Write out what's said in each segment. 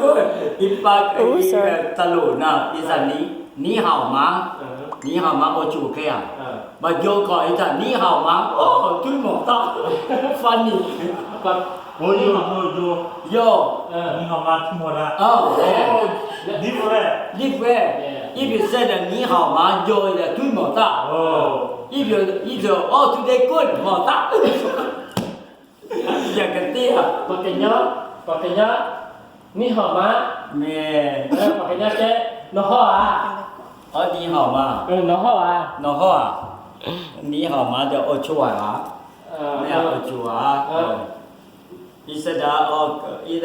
Good. အံၤပၢ် တလိၣ်နၤ is a နံၤဟီၣ်မး, နံၤဟီၣ်မး အိၣ်ဆူၣ်အိၣ်ချ့ဧါ. ဘၣ်ယိၤကီၢ်အံၤတၢ် နံၤဟီၣ်မး အိၣ် ထွံၣ်မီၢ်သၣ် funny. ယိၤ, နံၤဟီၣ်မး ထွံၣ်မီၢ်သၣ် different. If you say the နံၤဟီၣ်မး ယိၤ is a ထွံၣ်မီၢ်သၣ်. If you, if you, oh, today good မီၢ်သၣ် ယကသ့ဧါ. ပှၤကညီ, ပှၤကညီ, နံၤဟီၣ်မး, မ့ၢ်, ပှၤကညီတဲ, နဟီၣ်ဧါ, အီ နံၤဟီၣ်မး, နဟီၣ်ဧါ, နဟီၣ်ဧါ, နံၤဟီၣ်မးဒီးအိၣ်ဆိၣ်ဝါဧါ, မ့ၢ်အိၣ်ဆိၣ်ဝါ, အံၤစဒၣ်, အံၤဒၣ်, ကီၢ်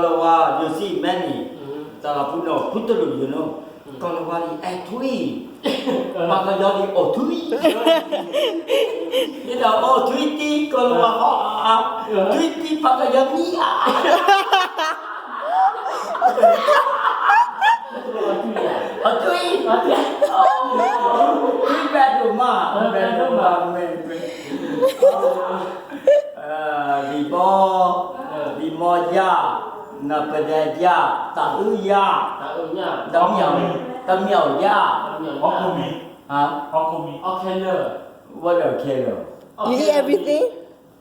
လၤဝါ, ယိၤစံၣ်မဲနံၤ, တၢ်လီၤဖုနီၣ် ဖုတလူၢ်ယိၤနီၣ်, ကီၢ်လၤဝါန့ၣ် အဲၣ်ထွံၣ် ပှၤကညီန့ၣ်အိၣ်ထွံၣ်, အံၤဒၣ်အိၣ်ထွံၣ်တံၢ် ကီၢ်လၤဝါဟီၣ်အါ, ထွံၣ်တံၢ် ပှၤကညီနံၤအါ, အထွံၣ်, ထွံၣ်ဘဲဒိၣ်မး, ဘဲဒိၣ်မး, မ့ၢ်, မ့ၢ်, လံာ်ဘီ, လံာ်မီယါ, နပဒဲယါ, တၢ်အုယါ, တမ့ၢ်, တမ့ၢ်ယါ, ဟါ, what the ခဲလၢာ်, eat everything,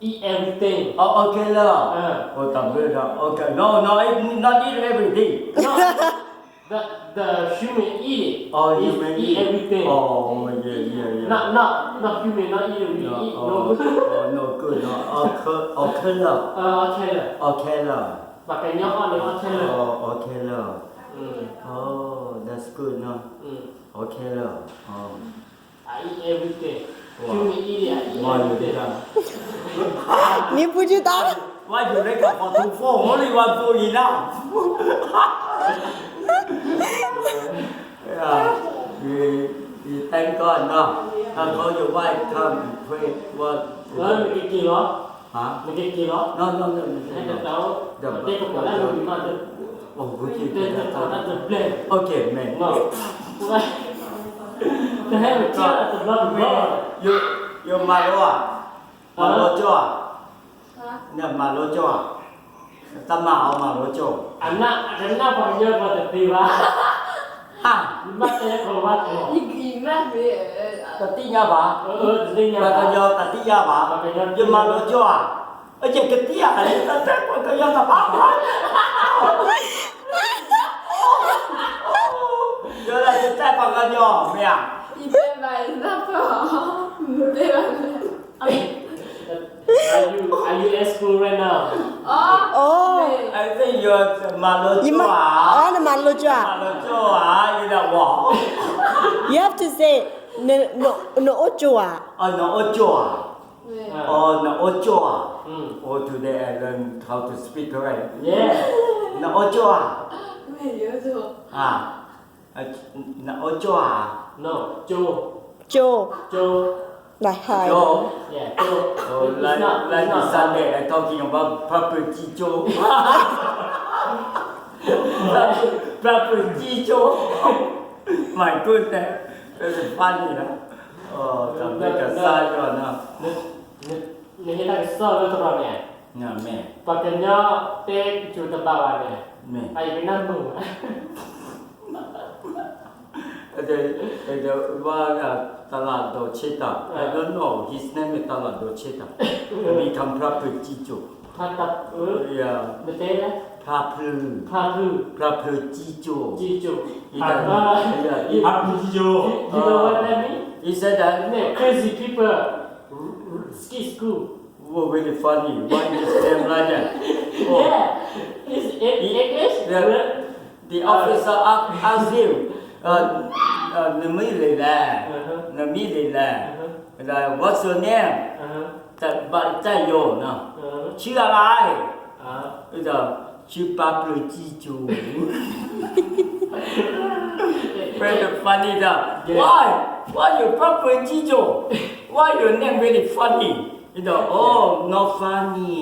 eat everything, အီ ခဲလၢာ်, အိၣ်တၢ်ဘျုးဒီး, no, no, not eat everything. The, the human eat it. Oh, human eat everything. Oh, yeah, yeah, yeah. Not, not, not human, not eat it. We eat, no. Oh, no good, no. အီ ခဲလၢာ်, အီ ခဲလၢာ်, ပှၤကညီအီန့ၣ် အီ ခဲလၢာ်, အီ ခဲလၢာ်. Oh, that's good, no. အီ ခဲလၢာ်. I eat everything. Human eat it, I eat everything. နံၤပူၤကၠူတၢ်, ဝါယူၤရဲကၤ for two, for only one, two enough. Yeah, we, we thank God now. How about your wife come and pray? What? နကက့ၤလီၤ, နကက့ၤလီၤ, no, no, no, no, no. တဲကပီၤလၢနမံၤမး, တဲကပီၤလၢနဘျဲၣ်, okay, man. တဟဲမ့ၢ်ကၢတဘျီတဘျီ, ယမၤလိဧါ, မၤလိကၠိဧါ, နမၤလိကၠိဧါ, တမၤအီၤမၤလိကၠိ, အနၢ်ပှၤကညီပှၤတသ့ဘၣ်, ဟါ, နဘၣ်တဲကီၤဝါကီၤ, တသ့ၣ်ညါဘၣ်, ပှၤကညီတသ့ၣ်ညါဘၣ်, ယမၤလိကၠိဧါ, ယကသ့ၣ်ဧါ, ယတတဲပှၤကညီတဘၣ်ဘၣ်, ယတတဲပှၤကညီမ့ၢ်ဧါ. Are you, are you at school right now? Oh, I think you are မၤလိကၠိဧါ, နမၤလိကၠိဧါ, မၤလိကၠိဧါ, ယဒၣ်ဝီ, you have to say နအိၣ်ကၠိဧါ, နအိၣ်ကၠိဧါ, နအိၣ်ကၠိဧါ. Oh, today I learn how to speak correct. နအိၣ်ကၠိဧါ, နအိၣ်ကၠိဧါ, ကၠိ, ကၠိ, ကၠိ, လၢ Sunday I talking about ဖျါပၢၤကံကၠိ, ဖျါပၢၤကံကၠိ, my goodness, funny လီၤ, တၢ်ဘျုးကစၢ်ယွၤနီၤ. နဟ့ၣ်တၢ်ကစီၣ်လၢတရီန့ၣ်, ပှၤကညီတဲကၠိတဘၣ်ဘၣ်န့ၣ်, အအံၤကနၣ်မုာ်ဘၣ်. ဝဲဒၣ်တလးဒိးဆ့တၢ်, I don't know, his name is တလးဒိးဆ့တၢ်, become ဖျါပၢၤကံကၠိ, ဖျါပၢၤ, ဖျါပၢၤကံကၠိ, ဖျါပၢၤကံကၠိ, he said that crazy people skip school. Oh, very funny. Why you stand like that? Oh. Yeah, it's in English. The, the officer ask, ask him, uh, uh, နမံၤဒ်လဲၣ်, နမံၤဒ်လဲၣ်, What's your name? ဘၣ်တၢ်ယိာ်နီၤ, ชื่ออะไร? ชื่อဖျါပၢၤကံကၠိ. Very funny ဒီး, why? Why you ဖျါပၢၤကံကၠိ? Why your name very funny? ဒီး, oh, not funny.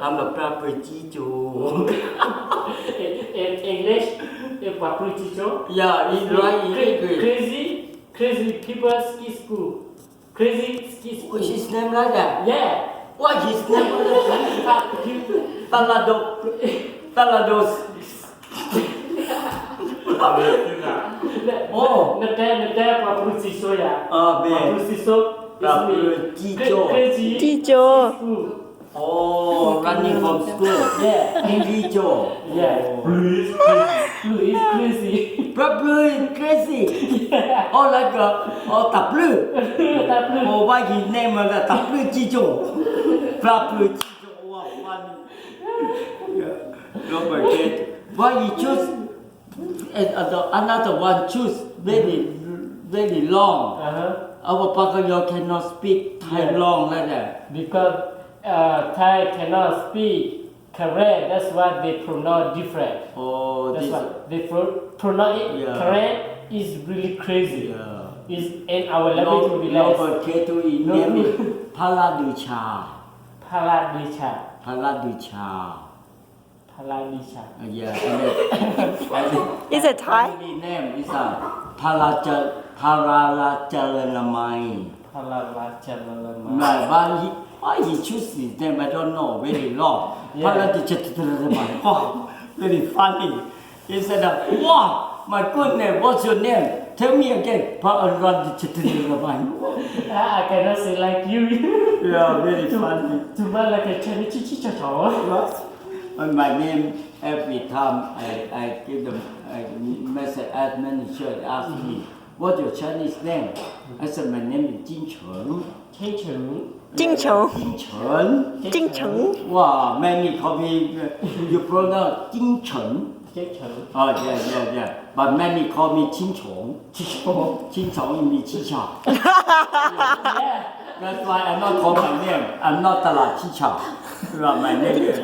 I'm a ဖျါပၢၤကံကၠိ. In English, ဖျါပၢၤကံကၠိ. Yeah, it's right in English. Crazy, crazy people skip school. Crazy skip school. His name like that? Yeah. What his name like that? တလးဒိး တၢ်လီၤဒိၣ်, အိၣ်, နတဲ နတဲ ပှၤဖုစံၣ်စိၤယၤ, မ့ၢ် ပှၤဖုစံၣ်စိၤ, ပှၤဖုစံၣ်စိၤ, ကံကၠိ, ကံကၠိ, oh, running from school, ကံကၠိ, yeah, ပှၤဖု is crazy, ပှၤဖု is crazy, အိၣ်လၢက, အိၣ်တၢ်ဖု, တၢ်ဖု, အိၣ် what his name လၢတၢ်ဖုကံကၠိ, ပှၤဖုကံကၠိ, အိၣ် funny. Robert Gates. Why he choose, eh, uh, the, another one choose very, very long? Our Pagayong cannot speak Thai long like that. Because uh, Thai cannot speak correct, that's why they pronounce different. Oh, that's why they pro- pronounce it correct is really crazy. Is in our language will be less. Robert Gates သူ name is ဖါလါဒုးဆၣ်, ဖါလါဒုးဆၣ်, ဖါလါဒုးဆၣ်. ဖါလါဒုးဆၣ်. Yeah, and then, and then, is it Thai? Family name is a ဖါလါ, ဖါလါလါကလလမါအံၤ. ဖါလါလါကလလမါ. မ့ၢ် but he, why he choose his name, I don't know, very long. ဖါလါဒုးဆၣ် very funny. He said, uh, wow, my goodness, what's your name? Tell me again. ဖါလါဒုးဆၣ် very funny. I cannot say like you. Yeah, very funny. သူမၤလၢကဆၢန့ၣ် ဆံဆံဆီဆီ. And my name, every time I, I give them a message, as many church ask me, what's your Chinese name? I said, my name is 金城. 金城. 金城. 金城. 金城. Wow, many call me, you pronounce 金城. 金城. Oh, yeah, yeah, yeah. But many call me 青虫. 青虫. 青虫 means 七巧. Yeah. That's why I'm not call my name. I'm not ตลาด七巧. My name is,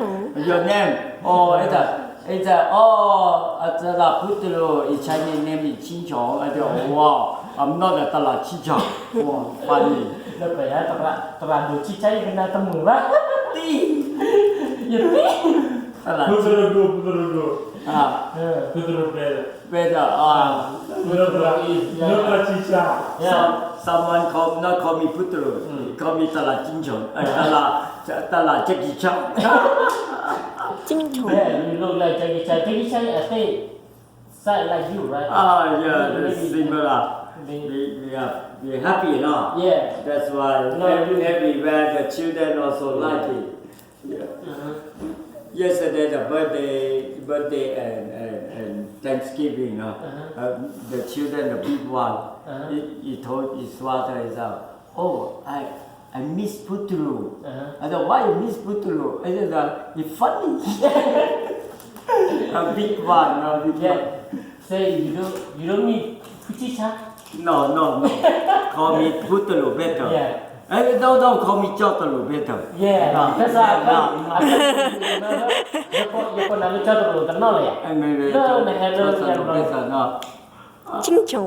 your name. Oh, it's a, it's a, oh, ตลาด Puturu. His Chinese name is 青虫. I said, oh, wow. I'm not a ตลาด七巧. Wow, funny. တၢ်လၢတရၣ်ဒိၣ်ဆံဆါ ယကနၣ်တမုာ်ဘၣ်. တံၢ်, ယတံၢ်, တရၣ်, ဖုတရၢ်ဒိၣ်, ဖုတရၢ်ဒိၣ်, ဖုတရၢ်ဒိၣ်, ဖုတရၢ်ဒိၣ်, ဖုတရၢ်ဒိၣ်, တရၣ်ဆံဆါ. Someone call, not call me ဖုတရၢ်, call me တရၣ်ကံကၠိ, တရၣ်, တရၣ်ကံကၠိ. ကံကၠိ. Yeah, you look like Jackie Chan. Jackie Chan, I think, side like you, right? Ah, yeah, the similar. They, they are, they happy, no? Yeah. That's why every, everywhere the children also like it. Yeah. Yesterday the birthday, birthday and, and, and Thanksgiving, no? Uh, the children, the big one, he, he told his father, he said, oh, I, I miss Puturu. I said, why you miss Puturu? I said, uh, it's funny. A big one, no, big one. Say you don't, you don't mean ဖုကံကၠိ. No, no, no. Call me ဖုတရၢ်ဒိၣ် better. Yeah. Eh, don't, don't call me ကၠီတရၢ်ဒိၣ် better. Yeah, that's why I call you, you know, ယကိးနၤလၢကၠီတရၢ်ဒိၣ်တနီၤလၢၤ. ကၠီတရၢ်ဒိ�်ၣ် better, no. ကံကၠိ.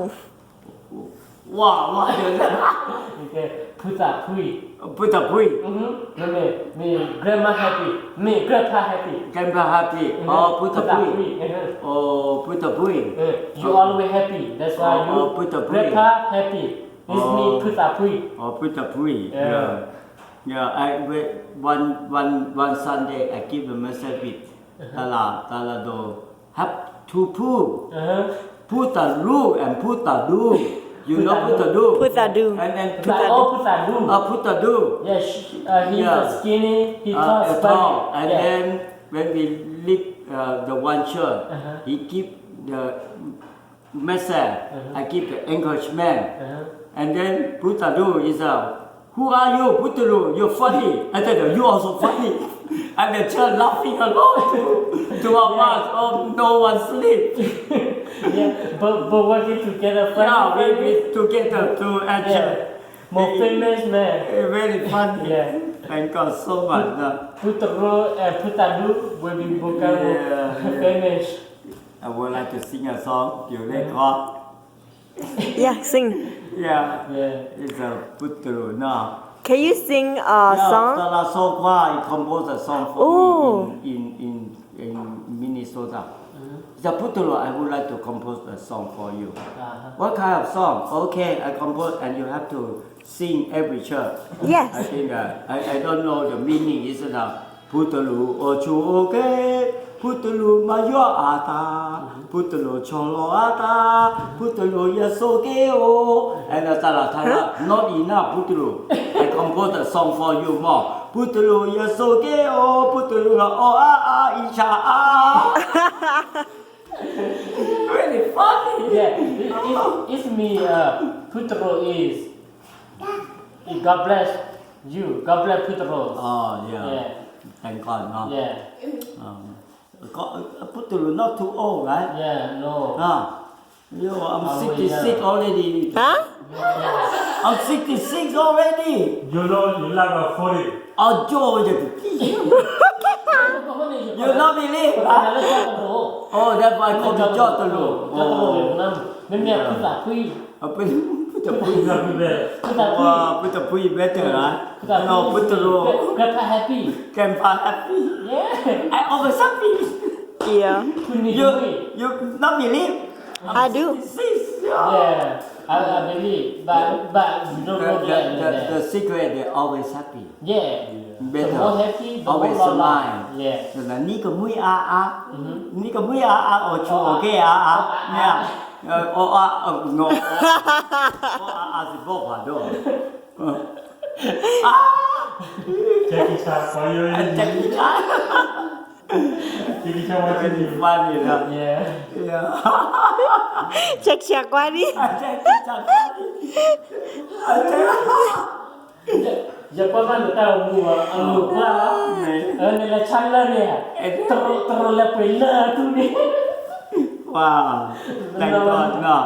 ဝါ, ဝါ, ဖုသးဖှံ. ဖုသးဖှံ. မ့ၢ်, မ့ၢ် grandma happy, မ့ၢ် grandpa happy. Grandpa happy. အိၣ် ဖုသးဖှံ. အိၣ် ဖုသးဖှံ. You always happy. That's why you, grandpa happy. This means ဖုသးဖှံ. အိၣ် ဖုသးဖှံ. Yeah, I, one, one, one Sunday I give a message with တၢ်လီၤ, တၢ်လီၤဒိၣ် have two ဖု, ဖုသးရူ and ဖုသးဒူ. You know ဖုသးဒူ? ဖုသးဒူ. And then ဖုသးဒူ. ဖုသးဒူ. Yeah, he is skinny, he tall, and then when we leave, uh, the one church, he give the message, I give the encouragement. And then ဖုသးဒူ is a, who are you, ဖုသးရူ? You funny. I said, you also funny. And the church laughing a lot to, to our mass. Oh, no one sleep. Yeah, but, but working together, funny. Yeah, we, we together to action. More famous man. Very funny. Yeah. Thank God so much. ဖုသးရူ and ဖုသးဒူ will be become famous. I would like to sing a song, ပျိၢ်လဲၣ်ခီ. Yeah, sing. Yeah, it's a ဖုသးရူ, no. Can you sing a song? တရၣ်စီၤခွါ he compose a song for me in, in, in, in Minnesota. He said, ဖုသးရူ, I would like to compose a song for you. What kind of song? Okay, I compose and you have to sing every church. Yes. I think, uh, I, I don't know the meaning. Is it a ဖုသးရူ အိၣ်ဆူၣ်အိၣ်ချ့, ဖုတရူးမၤယွၤအတၢ်, ဖုတရူးဆီလီၤအတၢ်, ဖုတရူးယဆိးက့ၤအိၣ်, အဲၣ်ဒိးတၢ်လၢ်ထါလၢ not enough ဖုတရူး, I compose a song for you မၢ်, ဖုတရူးယဆိးက့ၤအိၣ်, ဖုတရူးလီၤအီၣ်အါအါအံၤဆါအါ Really funny. Yeah, it, it, it's me, uh, Putro is, God bless you, God bless Putro. Oh, yeah. Yeah. Thank God, no? Yeah. Um, Putro not too old, right? Yeah, no. Ah, yo, I'm sixty-six already. Huh? I'm sixty-six already. You know, you like a forty. Oh, Joe, you, you not believe, huh? Oh, that's why call me Joe Taro. Oh, yeah. အပူတပူ better, right? No, ပူတရူး. Grandpa happy. Grandpa happy. Yeah. I always happy. Yeah. You, you not believe? I do. Six, yeah. Yeah, I, I believe, but, but you don't know the, the, the, the secret, they always happy. Yeah. Better. The more happy, the more always smile. Yeah. နကမှံအါအါ, နကမှံအါအါ အီၣ်ဆူၣ်အီၣ်ကဲအါအါ, မ့ၢ်ဧါ, အီၣ်အါ, no, အီၣ်အါအါ စဘီၣ်ဖးဒိၣ်, အါ, Jackie Chan, why you, Jackie Chan. Jackie Chan, why you, funny, no? Yeah. Yeah. Jackie Chan, funny. Jackie Chan, funny. ယကွၢ်ဘၣ်နတၢ်အိၣ်မူဘၣ် အလိၤကွၢ်လီၤ, နလဲၤဆါလၢန့ၣ်, တရူးလဲၤပှ့ၤလၢအထူန့ၣ်, Wow, thank God, no.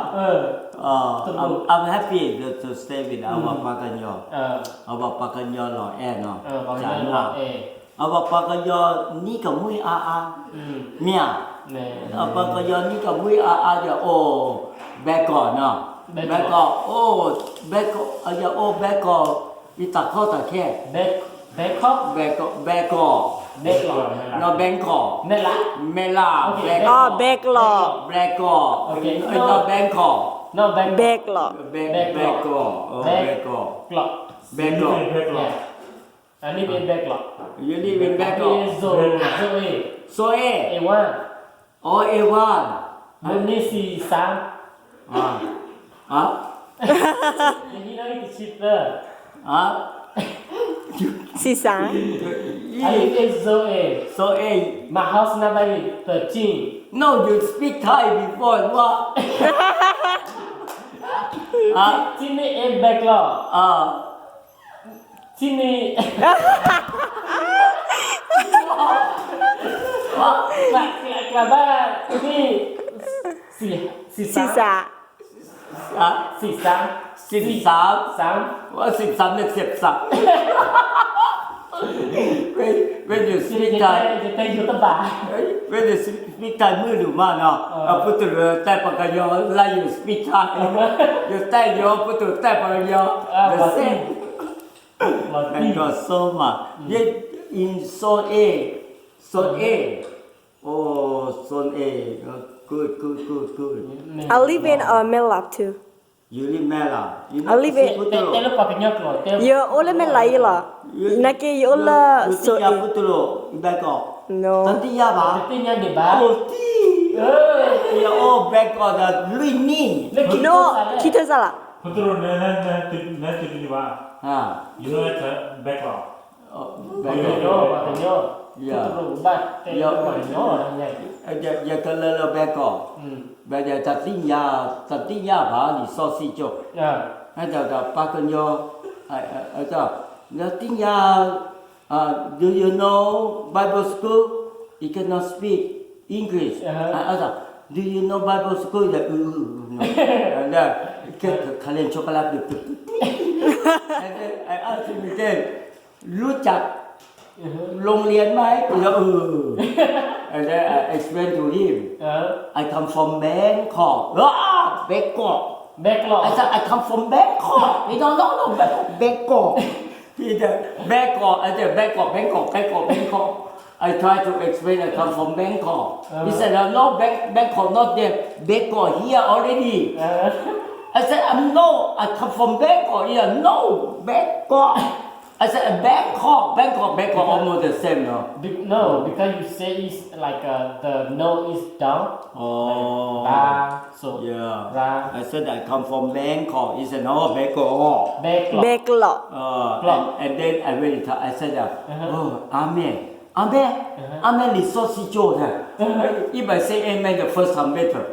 Uh, I'm, I'm happy to, to stay with our ပှၤကညီ, our ပှၤကညီလီၤအဲၣ်နီၤ, အဝဲပှၤကညီ နကမှံအါအါ, မ့ၢ်ဧါ, ပှၤကညီ နကမှံအါအါ ယအိၣ်ဘဲကီၢ်နီၤ, ဘဲကီၢ်, အိၣ်ဘဲကီၢ်, ယအိၣ်ဘဲကီၢ်, ယတၢ်ခီတၢ်ခဲ, ဘဲကီၢ်, ဘဲကီၢ်, နီၢ်ဘဲကီၢ်, မဲၢ်လး, ဘဲကီၢ်, ဘဲကီၢ်, နီၢ်ဘဲကီၢ်, ဘဲကီၢ်, ဘဲကီၢ်, ဘဲကီၢ်, ဘဲကီၢ်, ဘဲကီၢ်. You live in Bangalore. You live in Bangalore. Soe. A one. Oh, A one. Muni si sa. Ah. Huh? Huh? Si sa. I live in Soe. Soe. My house number is thirteen. No, you speak Thai before, what? Huh? Sydney in Bangalore. Ah. Sydney. What? What? What? Sydney. Si, si sa. Si sa. Huh? Si sa. Si sa. Si sa. What, si sa, not si sa. When, when you speak Thai, when you speak Thai မုၢ်ဒုမးနီၤ, အပူတရူးတဲပှၤကညီ like you speak Thai, ယတဲယီၤ ပူတရူးတဲပှၤကညီ the same. Thank God so much. Yes, in Soe, Soe. Oh, Soe. Good, good, good, good. I live in uh, Mela too. You live Mela. You live in ပူတရူး. ယအိၣ်လၢ Mela အံၤလီၤ. နာ်က့ ယအိၣ်လၢ Soe. ပူတရူး Bangalore. No. တသ့ၣ်ညါဘၣ်. တသ့ၣ်ညါန့ၣ်ဘၣ်. အိၣ်တံၢ်, ယအိၣ် Bangalore ဒီးလွံၢ်နံၣ်. No, ခံထၢစၢ်လီၤ. ပူတရူး နဲ, နဲ, နဲ, နဲ, နဲ, နဲ, နဲ, နဲ, နဲ, နဲ, နဲ, နဲ, နဲ, ပှၤကညီ, ပှၤကညီ, ပူတရူးဘၣ်တဲလၢပှၤကညီ, ယကလၢလၢ Bangalore, ဘၣ်ယတသ့ၣ်ညါ, တသ့ၣ်ညါဘၣ် လံာ်စီဆှံကၠိ, ဒီးပှၤကညီ, တသ့ၣ်ညါ, Do you know Bible school? You cannot speak English. Do you know Bible school? ခါလၢ chocolate, I ask him again, รู้จักโรงเรียนไหม? เออ And then I explain to him, I come from Bangkok. Ah, Bangkok. Bangkok. I said, I come from Bangkok. He don't know, no, Bangkok. Bangkok. He said, Bangkok. I said, Bangkok, Bangkok, Bangkok, Bangkok. I try to explain, I come from Bangkok. He said, no, no, Bang-, Bangkok not there. Bangkok here already. I said, um, no, I come from Bangkok. Yeah, no, Bangkok. I said, uh, Bangkok, Bangkok, Bangkok, almost the same, no? Be- no, because you say it's like, uh, the nose is down. Oh, like, ra, so, yeah. I said I come from Bangkok. He said, no, Bangkok. Bangkok. Bangkok. Uh, and, and then I really thought, I said, uh, oh, Amen. Amen. Amen, 你说是对的. If I say amen the first time better.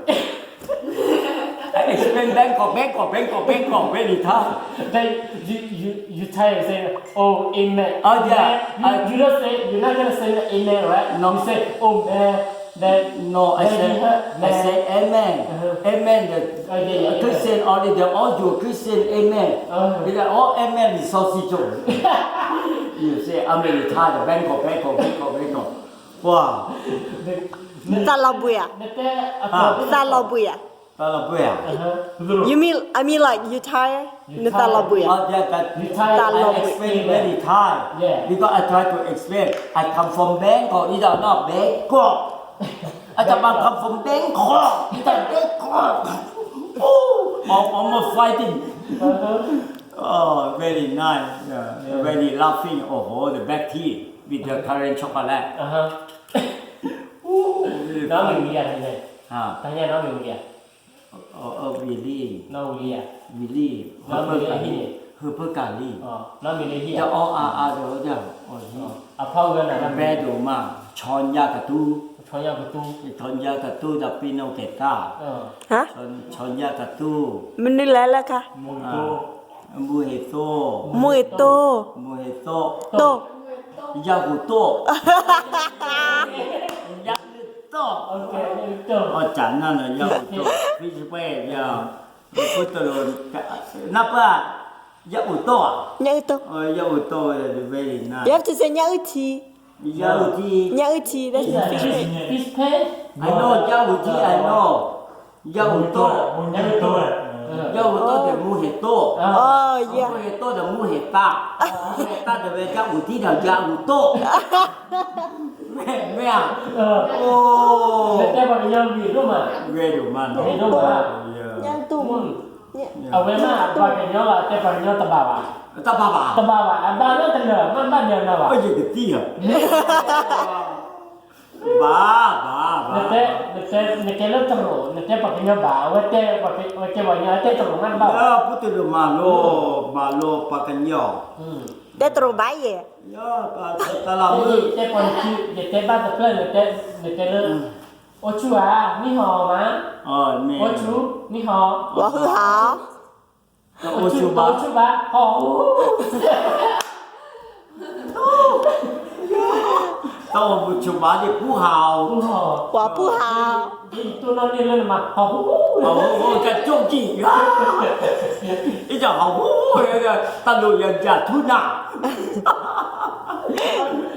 I explain Bangkok, Bangkok, Bangkok, Bangkok, very tough. Then you, you, you try and say, oh, amen. Oh, yeah. Amen. You, you don't say, you're not gonna say the amen, right? No. You say, oh, man. Then, no, I then say, you heard, I say, man. Amen. Uh-huh. Amen. The Oh, yeah, yeah, yeah. Christian only, the all you Christian, amen. Uh-huh. They are all amen, 你说是对的. You say, amen, you try the Bangkok, Bangkok, Bangkok, Bangkok. Wow. သးလီၤဘှံးဧါ. သးလီၤဘှံးဧါ. Uh-huh. You mean, I mean like you tired? နသးလီၤဘှံးဧါ. Oh, yeah, but I explain very tired. Yeah. Because I try to explain. I come from Bangkok, it's not Bangkok. I come from Bangkok, it's not Bangkok. Oh, I'm almost fighting. Uh-huh. Oh, very nice. Yeah, yeah. Very laughing. Oh, the black tea with the Korean chocolate. Uh-huh. Ooh, very fun. နီၢ်မံၤဝံၤဧါ, တၢ်ညၣ်နီၢ်မံၤဝံၤဧါ. ဝံၤလံ. နီၢ်ဝံၤလံဧါ. ဝံၤလံ. ဟၢဖၢကၤလံ. နီၢ်မံၤလၢဟံၣ်. ဟၢဖၢကၤလံ. နီၢ်မံၤလၢဟံၣ်. တအီၣ်အါအါဒီး အီၣ်ဟံၣ်. အဖီဝဲနၤ. ဘဲဒိၣ်မး, ဆီညါကတူ, ဆီညါကတူ, ဆီညါကတူဒီးပ့ၤနီၣ်က့ၤတၢ်, ဆီညါကတူ, မနုၤလဲၣ်လၢခါ, မူဟ့ၣ်သိ, မူဟ့ၣ်သိ, မူဟ့ၣ်သိ, တိၢ်, ယၢ်ဟူးတိၢ်, ယၢ်ဟူးတိၢ်, အီၣ်ကၢ်နၢ်လၢယၢ်ဟူးတိၢ်, fish fry, နပၢၢ်, ယၢ်ဟူးတိၢ်ဧါ, ယၢ်ဟူးတိၢ်, ယၢ်ဟူးတိၢ်, very nice. You have to say ညၣ်အုၣ်ထံ, ညၣ်အုၣ်ထံ, ညၣ်အုၣ်ထံ, that's fish fry. I know ညၣ်အုၣ်ထံ, I know. ယၢ်ဟူးတိၢ်, ယၢ်ဟူးတိၢ်ဒီးမူဟ့ၣ်တိၢ်, မူဟ့ၣ်တိၢ်ဒီးမူဟ့ၣ်သၣ်, မူဟ့ၣ်သၣ်ဒီးဝဲယၢ်ဟူးထံဒီးယၢ်ဟူးတိၢ်, မ့ၢ်ဧါ, အိၣ်, တဲပှၤကညီဂ့ၤဒိၣ်မး, ဂ့ၤဒိၣ်မးနီၤ, ဂ့ၤဒိၣ်မး, ညၣ်အုၣ်တိၢ်မး, အဝဲမ့ၢ်ပှၤကညီလီၤ တဲပှၤကညီတဘၣ်ဘၣ်, တဘၣ်ဘၣ်, တဘၣ်ဘၣ်, အဘၣ်လၢတလၢာ် မ့ၢ်ဘၣ်ဒၣ်နီၤဘၣ်, ယကသံၣ်ဧါ, ဘၣ်, ဘၣ်, ဘၣ်, နတဲလၢတရူး နတဲပှၤကညီဘၣ်, အဝဲတဲ, အဝဲတဲပှၤကညီ တဲတရူးမ့ၢ်တဘၣ်ဘၣ်, ပှၤတရူးမၤလိ, မၤလိပှၤကညီ, တဲတရူးဘၣ်ယဲ, တၢ်လၢမုၢ်, တဲပှၤတစု, ယတဲဘၣ်တဖျၢၣ် နတဲလၢ, အိၣ်ဆူၣ်ဧါ, နံၣ်ဟီမး, အိၣ်ဆူၣ်, နံၣ်ဟီ, ဝီၤဟုဟး, တအိၣ်ဆူၣ်ဘၣ်, တအိၣ်ဆူၣ်ဘၣ်, ဟီၣ်ဟူး, တအိၣ်ဆူၣ်ဘၣ်န့ၣ် ပူဟး, ပူဟး, ပှၤပူဟး, ဒ်ယတိၢ်နီၣ်န့ၢ်လၢနမၤ ဟီၣ်ဟူး, ဟီၣ်ဟူး, ကၠိကံၢ်, အံၤတၢ်ဟီၣ်ဟူး, တၢ်လိၣ်ယၤယၤထူနၢ်,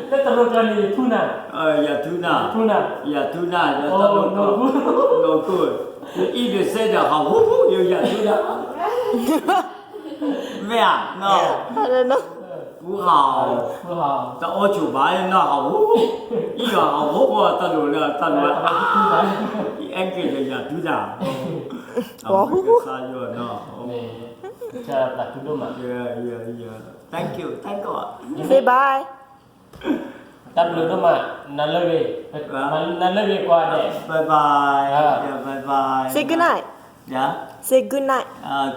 လၢတရူးကျါန့ၣ် ယထူနၢ်, ယၤထူနၢ်, ယၤထူနၢ်, ယၤထူနၢ်, တၢ်လိၣ်, လိၣ်ကိၢ်, အံၤဒုးစဲဒီး ဟီၣ်ဟူးဟူး ယၤထူနၢ်, မ့ၢ်ဧါ, ပူဟး, တအိၣ်ဆူၣ်ဘၣ်နီၤ ဟီၣ်ဟူး, အံၤဟီၣ်ဟူး တၢ်လိၣ်လၢတၢ်လိၣ်, အံၤအဲက့ၤဒီးယၤထူနၢ်, ကစၢ်ယွၤနီၤ, တၢ်ဘျုးဒိၣ်မး, Say bye. တၢ်ဘျုးဒိၣ်မး, နၤလၢဂ့ၤ, နၤလၢဂ့ၤကွၢ်ဒဲး, bye bye, bye bye, say good night, say good night,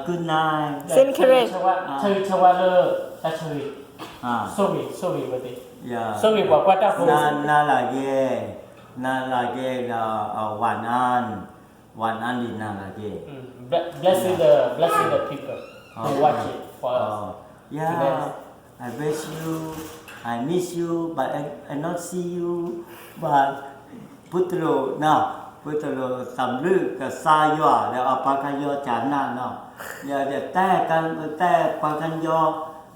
good night, say Karen, ဆၢဂ့ၤဆၢဝါလၢ, တၢ်ဆၢဂ့ၤ, ဆိၣ်ဂ့ၤ, ဆိၣ်ဂ့ၤဝဲသ့ၣ်, ဆိၣ်ဂ့ၤပှၤကွၢ်တၢ်ဖိ, နၤလၢဂ့ၤ, နၤလၢဂ့ၤဒီး ဝၤနါ ဝၤနါလံနၤလၢက့ၤ, blessing the, blessing the people who watch it for us, yeah, I wish you, I miss you, but I, I not see you, but ပတလိၣ်နီၤ, ပတလိၣ်သးဘျုးကစၢ်ယွၤဒီးအပှၤကညီကနၣ်နီၤ, ဒီးတဲ, တဲပှၤကညီ,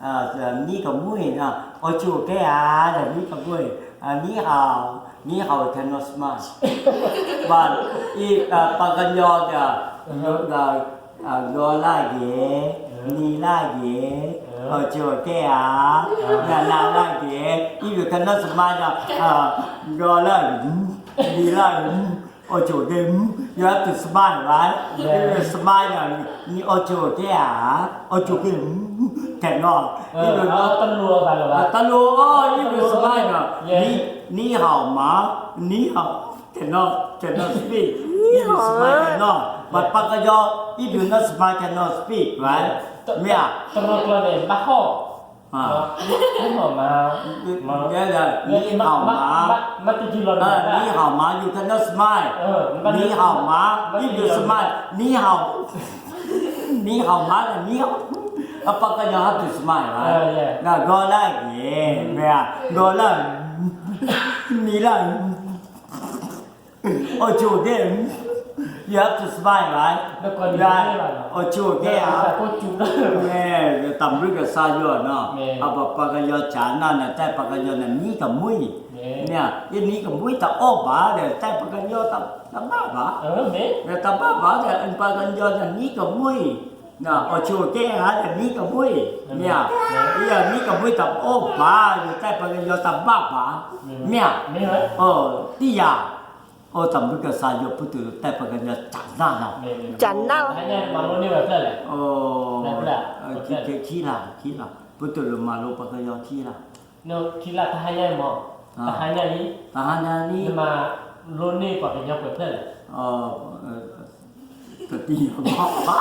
နံၣ်ကမှံနီၤ, အိၣ်ဆူၣ်ကဲဧါ, ဒီးနံၣ်ကမှံ, နံၣ်ဟီၣ်, နံၣ်ဟီၣ် cannot smile, but if ပှၤကညီဒီး, ဒီး, ဒီလၢဂ့ၤ, နံၤလၢဂ့ၤ, အိၣ်ဆူၣ်ကဲဧါ, နၤလၢဂ့ၤ, if you cannot smile ဒီး, ဒီလၢ, နံၤလၢ, အိၣ်ဆူၣ်ကဲ, you have to smile, right? If you smile ဒီး, နံၤအိၣ်ဆူၣ်ကဲဧါ, အိၣ်ဆူၣ်ကဲ, cannot, တလိၣ်အီၤ Hebrew smile နီၤ, နံၤဟီၣ်မး, နံၤဟီၣ်, cannot, cannot speak, Hebrew smile cannot, ပှၤပှၤကညီ Hebrew နီၤ smile cannot speak, right, မ့ၢ်ဧါ, တရၢကျီန့ၣ် ဘၣ်ဟီၣ်, နံၤဟီၣ်မး, နံၤဟီၣ်မး, နံၤဟီၣ်မး, you cannot smile, နံၤဟီၣ်မး, Hebrew smile, နံၤဟီၣ် နံၤဟီၣ်မး, နံၤဟီၣ်, အပှၤကညီ have to smile, right, ဂီၤလၢအဂ့ၤ, မ့ၢ်ဧါ, ဂီၤလၢ, နံၤလၢ, အိၣ်ဆူၣ်က့, you have to smile, right, အိၣ်ဆူၣ်က့ဧါ, တၢ်ဘျုးကစၢ်ယွၤနီၤ, အပှၤပှၤကညီကနၣ်န့ၣ် တဲပှၤကညီန့ၣ် နံၤကမှံ, မ့ၢ်ဧါ, ယနံၤကမှံတအိၣ်ဘၣ်ဒီး တဲပှၤကညီတဘၣ်ဘၣ်, တဘၣ်ဘၣ်ဒီး ပှၤကညီန့ၣ် နံၤကမှံ, အိၣ်ဆူၣ်က့ဧါဒီး နံၤကမှံ, မ့ၢ်ဧါ, နံၤကမှံတအိၣ်ဘၣ်ဒီး တဲပှၤကညီတဘၣ်ဘၣ်, မ့ၢ်ဧါ, တံၢ်ယၤ, အိၣ်တၢ်ဘျုးကစၢ်ယွၤ ပတုၤလၢတဲပှၤကညီကနၣ်နီၤ, ကနၣ်လီၤ, ခံလါ, ခံလါ, ပတုၤလၢမၤလိပှၤကညီခံလါ, ခံလါတဟါညါမး, တဟါညါအံၤ, တဟါညါအံၤ, နမၤလိန့ၢ်ပှၤကညီပှဲၤဖျၢၣ်လဲၣ်, တသ့ၣ်ညါဘၣ်,